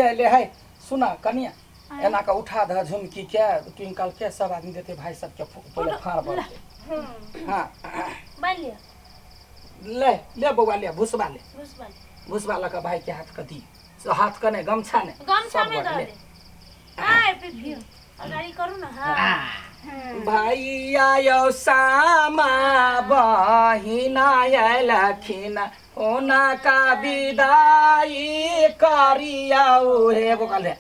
ले ले है सुना कनिया एना के उठा दह झुमकी के ट्विंकल के सब आदमी देते भाई सबके पहिले फाड़ पर हाँ बान्हि लिअ ले ले बौआ ले भुसबा ले भुसबा ले। भुसबा लऽ कऽ भाई के हाथ के दी से हाथ के नहि गमछा नहि गमछा सब में गोटे दऽ ले। दे आय पिपी अगाडि करू न हाँ भैया यौ सामा बहिना अयलखिन हुनका विदाई करियौ हे एगो कहले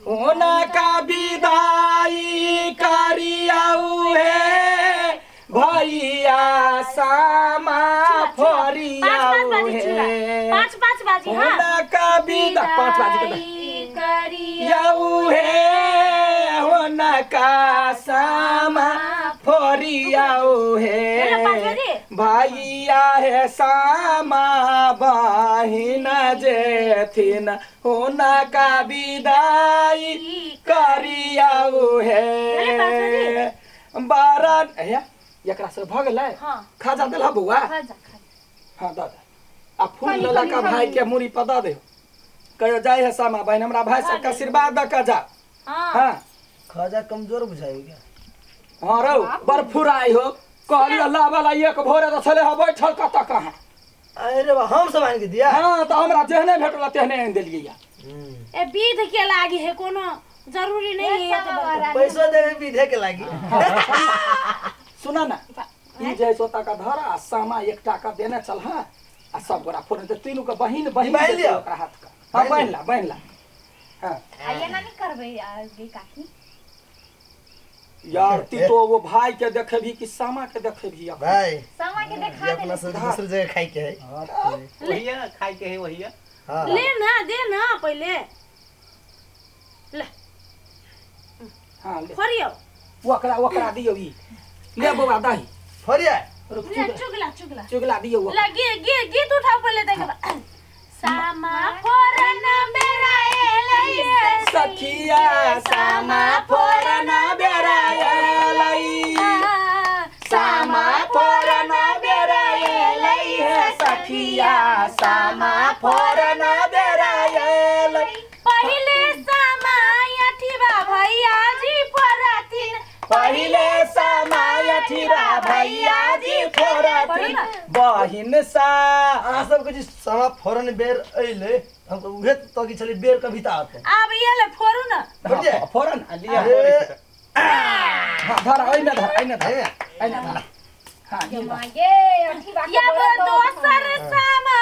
हुनका विदाई करियौ हे भैया सामा पाँच पाँच फोरियौ बाजी चूड़ा हे पाँच पाँच बाजी हाँ हुनका विदा पाँच बाजी के विदाई करियौ यौ हे हुनका सामा फोरियौ हे भेलै पाँच बजे? भैया हे सामा बहिन जेथिन हुनका विदाई करियौ हे भेलै पाँच बजे? बारन हे एकरा से भऽ गेलै हाँ खाजा देलह बौआ खा जा खा जा। हाँ दऽ दे आ फूल लऽ कऽ भाई के मूड़ी पर दऽ दे कहियो जाइ है सामा बहिन हमरा भाई सबके आशीर्वाद दऽ कऽ जा हाँ हाँ खाजा कमजोर बुझाइ क्या हाँ रौ बड़ फुराइ हो कहलियो ला वाला एक भोरे तऽ छलै हँ बैठल कतऽ कहाँ अरे बा हम सब आनि के दिया हाँ तऽ हमरा जेहने भेटल तेहने आनि देलियै या ए विध के लागी है कोनो जरूरी नहीं है तो बता। पैसो देवे विधे के लागी सुना ना ई जे है सोता का धर आ सामा एक टाका देने चल हाँ आ सब गोरा फोड़ने तऽ तीनू के बहिन बहिन बान्हि देतै लिअ। ओकरा हाथ के हाँ बान्हि ला बान्हि ला हाँ आ एना नहि करबै आ गे काकी यार ती तो वो भाई के देखे भी कि सामा के देखे भी अखन? भाई सामा के देखा ये अपना देली सब दूसरे जगह खाई के है वही खाए के है वही हाँ ले ना दे ना पहिले ले हाँ ले फोड़ियौ ओकरा ओकरा दियौ ई ले बौआ दही फरिया रुक ले चुगला चुगला चुगला चुगला दियौ ओकरा। ला गे गे गीत उठाओ पहिले तक सामा फोरन बेरा एलै सखिया सामा फोरन बेरा एलै सामा फोरन बेरा एलै हे सखिया सामा फोरन बेरा एलै पहिले सामा अठिबा भैया जी फोरथिन पहिले सामा अठिरा भैया जी फोरथिन बहिन सा अहाँ सबके जे सामा फोरन बेर अइले हम तो उहे तकी छली बेर कभी त आते आब ये ले फोरू न बढ़िया। फोरन लिया अरे हाँ धर ओहिमे धर एहिमे धर एहिमे धर हाँ ई धर। ये अथी बाकी या दोसर सामा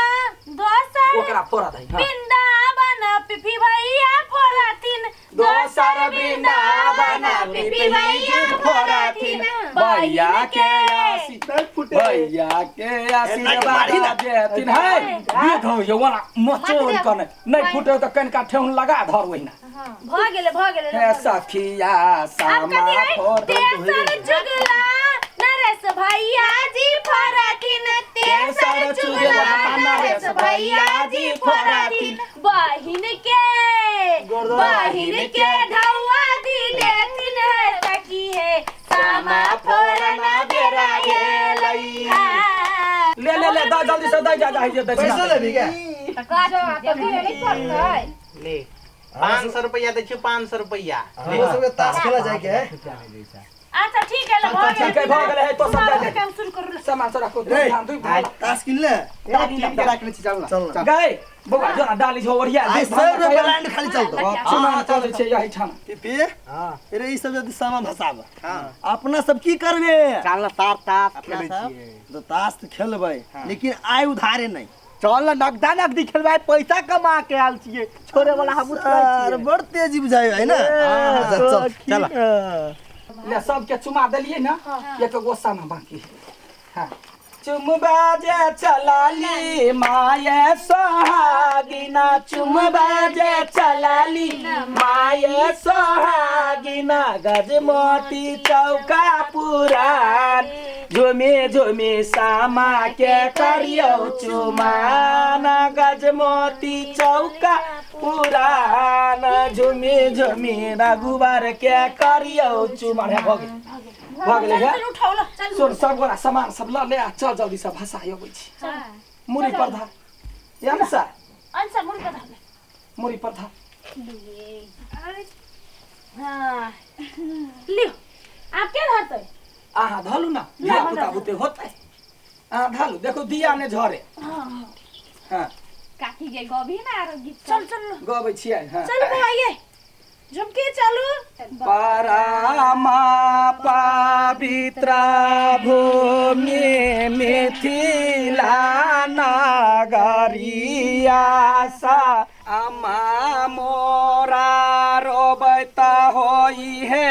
दोसर ओकरा फोड़ा दही हाँ वृंदावन पिपी भैया फोरथिन दोसर वृंदावन पिपी भैया फोरथिन भैया के आशीर्वाद भैया के आशीर्वाद देथिन है ये धो ये वाला मचोर कने नहीं फूटे तो कनका ठेहुन लगा धर ओहिना भ गेलै भ गेलै हे सखिया अब सामा कथी है फोर तेसर चुगला नरेश भैया जी फोरथिन तेसर चुगला नरेश भैया जी फोरथिन बहिन के बहिन के ढौआ दिलेथिन है सखी है सामा फोरना बेरा गेलै हाँ। ले ले ले दा जल्दी से दे जा जा जे दे पैसो लेबी क्या तऽ कथी देबे नहि पड़तै ले 500 रुपया दै छियौ 500 रुपया हमरो सबके ताश खेला जाए के है अच्छा ठीक है ले भऽ ठीक है, भऽ गेलै, तो सब सुनाबऽ जा के दे। काम शुरू करू ले। सामान सब राखो रे। दुई धान दुई धान ताश किन ले डाली के राखने छी जाउ ना चल ना गए बौआ जो ना डाली छो ओरिया आई 100 रुपया ब्रांड खाली चलतो सामान चलै छै यही ठाम पीपी अरे ई सब यदि सामा भसाब अपना सब की करबे चल ना तार ताश खेलै छियै तो ताश तऽ खेलबै लेकिन आय उधारे नहीं चल ना नगदा नगदी खेलबै पैसा कमा के आयल छियै छोड़े वाला हमहूँ थोड़े अरे छियै बड़ तेजी बुझाइ है ना अच्छा, चल चल ले सबके चुमा देलियै ना एक गो सामा बाकी है हाँ चुमबा जे चलाली माये सोहागिना चुमबा जे चलाली माये सोहागिना गजमोती चौका पुरान झुमी झुमी सामा के करियौ चुमाना गजमोती चौका पुरान झुमी झुमी रघुबर के करियौ चुमान हे भऽ गेल भऽ गेलै हे चल उठाउ ल चल सुन सब गोरा सामान सब लऽ ले आ चल जल्दी से भसाइ अबै छी मुड़ी पर धर अंशा अंशा मुड़ी पर धर ले। मुड़ी पर धर अरे हाँ लियो आप क्या धरते अहाँ धलू ना धिया पुता बुते होतै अहाँ धलू देखो दिया ने झरे हाँ काकी के गभी ना आरो गीत चल चल गबै छियै हाँ चल बौआ झुमकी चलू परामा पवित्र भूमि मिथिला नगरिया सा अम्मा मोरा रोबैता होई है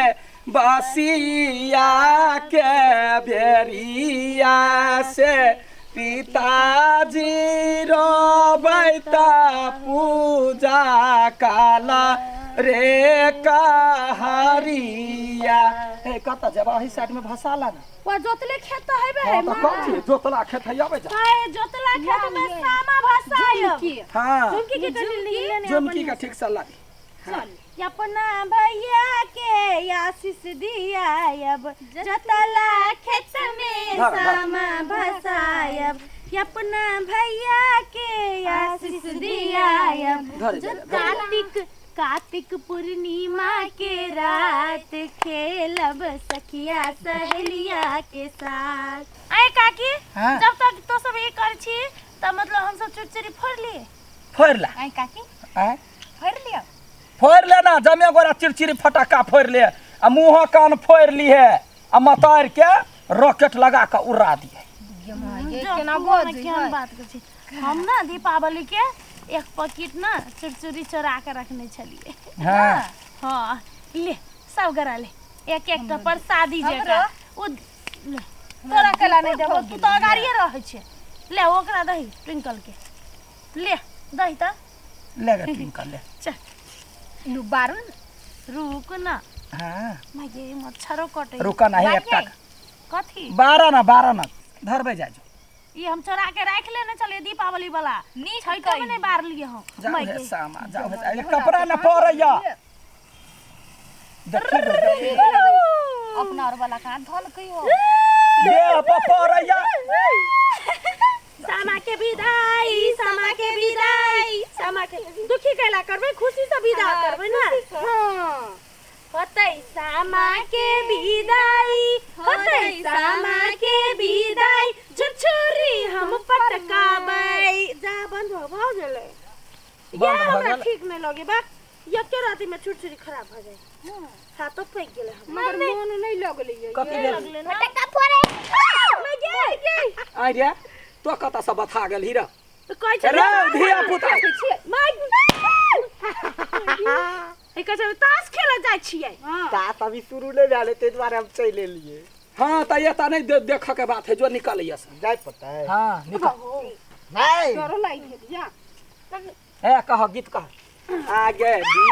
बसिया के बेरिया से पिताजी रोबैता पूजा काला रे कहरिया ए कत जब एही साइड में भसाला ना वो जोतले खेत तो हेबे है हाँ तो कथी जोतला खेत है आबै जा काहे जोतला खेत में सामा भसायो हाँ झुमकी के कटी लेने झुमकी का ठीक से लादी चल अपना भैया के आशीष दिया अब जोतला खेत में धर, धर। सामा भसायब अपना भैया के आशीष दिया अब धर, जो धर, धर। कार्तिक कार्तिक पूर्णिमा के रात खेलब सखिया सहेलिया के साथ आए काकी हाँ। जब तक तो सब ये कर छी त मतलब हम सब चुरचुरी फोड़ लिए फोड़ ला आई काकी आँय? फोड़ लियो फोड़ ले ना जमे गोरा चिड़चिड़ी फटाका फोड़ ले आ मुँह कान फोड़ लिए आ मतार के रॉकेट लगा के उड़ा दिए ये जो केना तू बजै केहन है बात कर छी हम ना दीपावली के एक पैकेट ना चुरचुरी चोरा के रखने छलिए हाँ हाँ ले सब गरा ले एक एक टा प्रसादी जका उ ले, तोरा केला नहीं देबो तू तो अगाड़िए रहै छै ले ओकरा दही ट्विंकल के ले दही त ले गे ट्विंकल ले चल लू बारुन रुक ना हाँ माय मच्छरो कटे रुका नहीं एकटा कथी 12 ना 12 ना धरबे जा जो ई हम चोरा के राख लेने छलिए दीपावली वाला नीक छैठो में नहीं बार लिए हम जाओ माय हे गे। सामा जाओ हे सामा। कपड़ा न पड़ैया देखी दो देखी अपना और वाला कहाँ धल कहियो देह पर पड़ैया सामा के विदाई सामा के विदाई सामा के दुखी कैला करबै खुशी से विदा करबै ना हां होतै सामा के विदाई होतै सामा के विदाई झुरझुरी हम पटकाबै जा बंद हो भऽ गेलै बंद या भऽ हमरा गेल। ठीक नहीं लगे बा यके राति में छुरछुरी खराब भऽ जाए हाथो पैक गेलै हमर। मगर मन नहीं लगलै ये कथी भेल लगलै ना फटक्का फोड़े मैं गे आइ रे तो कतऽ से बथा गेल हीरा कहै छै रे धिया पुता माय ई कहै छै ताश खेलऽ जाइ छियै तास अभी शुरू नहीं भेलै ताहि दुआरे हम चलि एलियै हाँ त एता नहीं देखऽ के बात है जो निकलैया से जाय पड़तै हाँ निकल नहीं डरो लागि गेल जा ए कह गीत कह आगे दी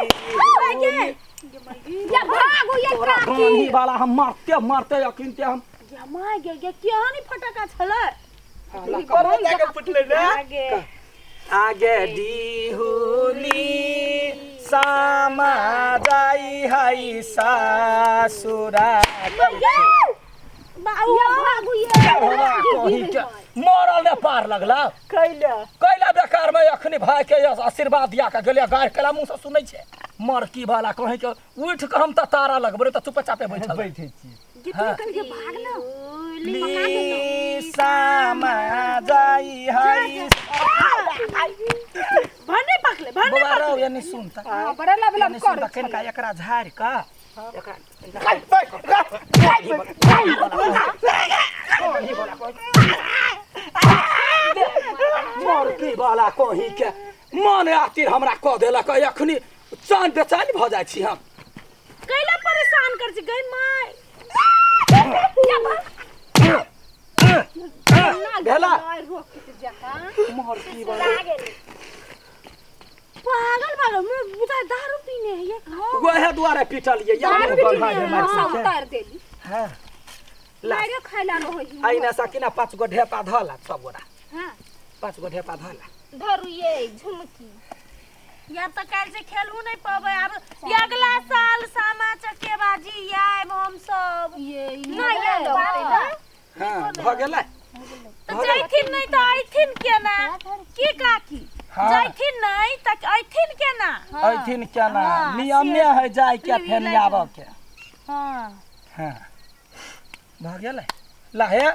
या भागो ये तोरा गानी वाला हम मारते मारते अखिनते हम गे my गे गे केहन ई फटका छलै हाँ, ला, कह। बड़ जाके फुटलै ने आगे आगे दिहुली सामा जाई हई सासुरा बाबू भागो ये मरल ने पार लगला कैला कैला बेकार में अखनी भाई के आशीर्वाद दिया के गेलियै गारि केला मुँह से सुनै छै मरकी वाला कहीं के उठ के हम तऽ तारा लगबै तऽ चुपे चापे बैठल बैठे छी गे तू कल के भाग ना ली सामा जाई हई भने पकले भने बौआ रौ एने सुन त हां बड़ा लब लब एने कर सुन त कनिका एकरा झाड़ि कऽ एकरा मरकी वाला कहीं के मन आतिर हमरा कऽ देलक अखनी चान बेचैन भऽ जाइ छी हम कैला परेशान कर छी गई my भेला रोक जका मरकी वाला पागल पागल मैं बुझा दारू पीने है ये वएह दुआरे पिटलियै या दारू हां उतार देली हाँ ला मारियो खाइला न होई अइना सँ किना 5 गो ढेपा धऽ ला सब गोरा हां 5 गो ढेपा धऽ ला धरू ये झुमकी या तो काल से खेलू नहीं पाबै अब ये अगला साल सामा चकेबाजी आएब हम सब ये नहीं ये लगतै ना हाँ भऽ गेलै तो जैथिन नहीं तो अइथिन केना की काकी हाँ। जाइथिन नहीं त अइथिन केना? अइथिन केना? हाँ, नियमे से- है जाय के ली, फेन लाई आबऽ के। हाँ। हाँ, भऽ गेलै। लाहे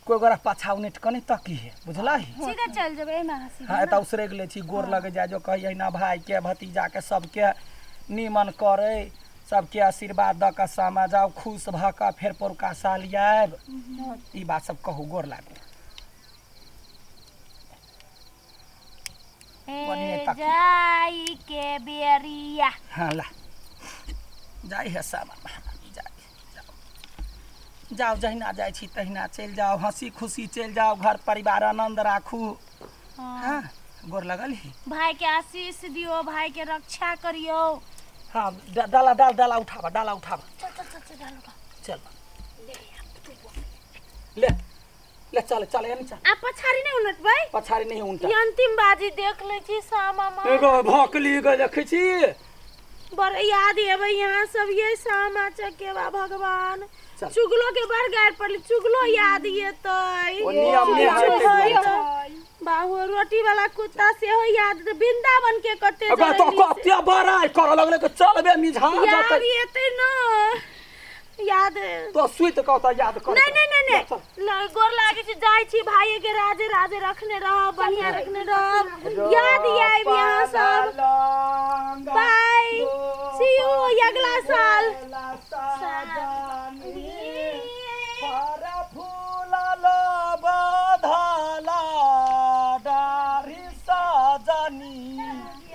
कोइ गोरा पाछा उनटि कऽ नहि तकी है, बुझलही? सीधे चल जेबै एहिमे अहाँ सीधे। हाँ, एतऽ उसरगि लै छी, गोर लगे जाय जो, कहियै ना भाइके भतीजाके सबके नीमन करै, सबके आशीर्वाद दऽ कऽ सामा जाउ, खुश भऽ कऽ फेर परुका साल आयब। ई बात सब कहू, गोर लागू। बढ़िएँ ए तकी। जाई के बेरिया। हाँ, ला जाइ है सामा महारानी, जाइ जाउ जाउ, जहिना जाइ छी तहिना चलि जाउ, हँसी खुशी चलि जाउ, घर परिवार आनन्द राखू। हाँ, गोर लगल ही। भाई के आशीष दियो, भाई के रक्षा करियो। हाँ, डाला डाल, डाला उठाबा, डाला उठाबा। चल चल चल चल, डालो। चल, ले ले, चल चल, एने चल। आ पछाड़ी नहि उलटबै? पछाड़ी नहीं उनटा। ई अंतिम बाजी देख लै छी सामा माँ। एगो भोकली गो देखै छी। बड़ याद एबै यहाँ सब ये सामा चकेवा भगवान। चल। चुगलो के बड़ गारि पड़ली, चुगलो याद एतै। ओ नियम नहि है ताहि दुआरे। बाबू रोटी वाला कुत्ता सेहो याद एतै। वृंदावन के कते अगर तो जरैली से- कते बड़ाइ करऽ लगलै कि चलबे मिझा याद जेतै। एतै न याद। तो सुति कऽ तऽ याद कर। नहीं नहीं नहीं नहीं, गोर लागे छी, जाइ छी, भाई के राजे राजे रखने रहब, बढ़िया रखने रहब, याद आबि यहाँ सब।